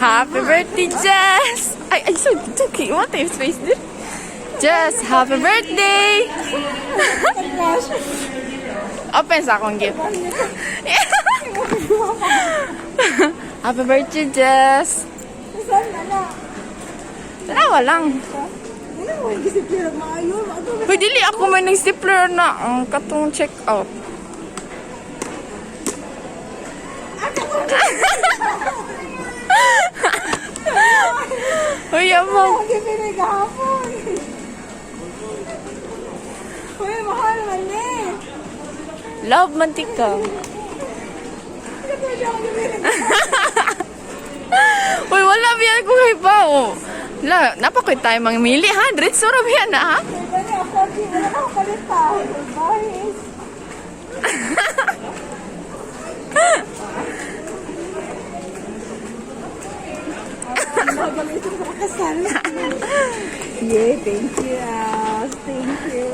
Happy birthday, Jess! Ay, ay, so, okay. What is face din? Jess, happy birthday! Open sa akong gift. Happy birthday, Jess! Saan na na? Tanawa lang. Ano mo yung disiplir maayo? Uy, dili ako may nag-stapler na ang katong check out. Uy, amang. Ang gibili kahapon. Uy, mahal man eh. Love man tika. Ito siya ang gibili. Uy, wala biyan ko kay pa. Oh. La, napakoy tayo mamili ha. Diretso ra biyan na ha. Uy, bani ako, di wala na ako palit pa. Bahis. Magaling ito sa kasal. Yeah, thank you. Ah. Thank you.